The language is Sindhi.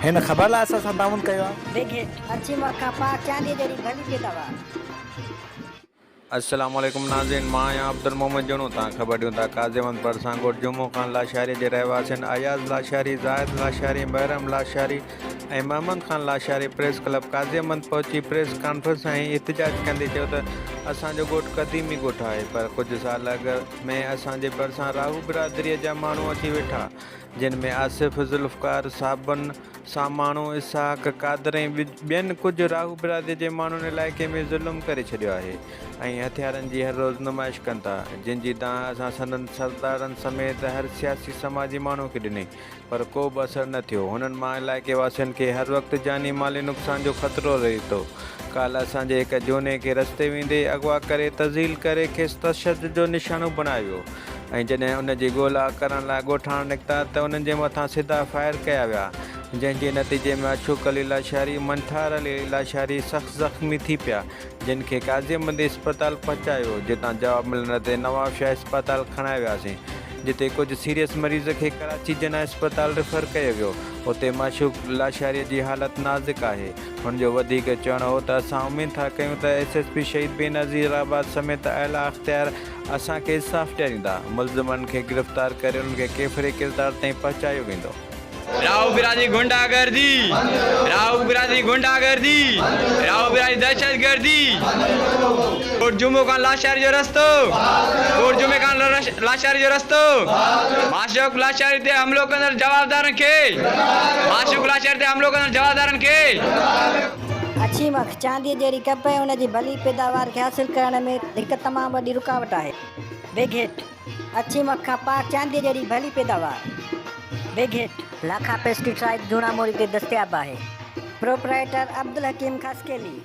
هن خبر لاء اسان سان تعاون ڪيو آهي. بگ هٽ، اڇي مک کان پاڪ چانديء جهڙي ڀلي پيداوار. السلام عليڪم ناظرين مان آهيان عبدالمحمد جوڻو تان خبر ڏيون ٿا قاضي احمد ڀرسان ڳوٺ جمعو خان لاشاري جي رهواسين اياز لاشاري، زاهد لاشاري، محرم لاشاري ۽ محمد خان لاشاري پريس ڪلب قاضي احمد پهچي پريس ڪانفرنس ۽ احتجاج ڪندي چيو ته اسان جو ڳوٺ قديمي ڳوٺ آهي پر ڪجهه سال اڳ ۾ اسان جي ڀرسان راهو برادري جا ماڻهو اچي ويٺا جن ۾ آصف، ذوالفقار، صابن، ساماڻو، اسحاق، قادر ۽ ٻين ڪجهه راهو برادري جي ماڻهن علائقي ۾ ظلم ڪري ڇڏيو آهي ۽ هٿيارن جي هر روز نمائش ڪن ٿا، جن جي دانهن اسان سندن سردارن سميت هر سياسي سماجي ماڻهو کي ڏني پر ڪو به اثر نه ٿيو، هنن مان علائقي واسين کي هر وقت جاني مالي نقصان جو خطرو رهي ٿو، ڪالهه اسان جي هڪ جهوني کي رستي ويندي اغوا ڪري تذليل ڪري کيس تشدد جو نشانو بڻايو ويو. ۽ جڏهن ان جي ڳولا ڪرڻ لاء ڳوٺاڻا نڪتا ته انهن جي مٿان سڌا فائر ڪيا ويا، جنهن جي نتيجي ۾ اشوڪ علي لاشاري، منٺار علي لاشاري سخت زخمي ٿي پيا، جن کي قاضي احمد اسپتال پهچايو ويو، جتان جواب ملڻ تي نوابشاهه اسپتال کڻائي وياسين، جتي ڪجهه سيريس مريض کي ڪراچي جناح اسپتال ريفر ڪيو ويو، اتي معشوق لاشاري جي حالت نازڪ آهي. هن جو وڌيڪ چوڻ هو ته اسان اميد ٿا ڪيون ته ايس ايس پي شهيد بينظير آباد سميت اعليٰ اختيار اسان کي انصاف ڏياريندا، ملزمن کي گرفتار ڪري انهن کي ڪيفري ڪردار تائين پهچايو ويندو. راهو برادري غنڊا گردي راهو برادري غنڊا گردي راهو برادري دهشت گردي. ڪوٽ جمعو کان لاشاري جو رستو ڪوٽ جمعي کان لاشاري جو رستو معشوق لاشاري تي حملو ڪندڙ جوابدارن کي معشوق لاشاري تي حملو ڪندڙ جوابدارن کي. اڇي مک، چانديء جهڙي ڪپهه ۽ ان جي ڀلي پيداوار کي حاصل ڪرڻ ۾ هڪ تمام وڏي رڪاوٽ آهي. بگ هٽ، اڇي مک کان پاڪ چانديء جهڙي ڀلي پيداوار. بگ هٽ، لاکا پيسٽيسائيڊ جوڻا موري تي دستياب آهي. پروپرائيٽر عبدالحڪيم خاصخيلي.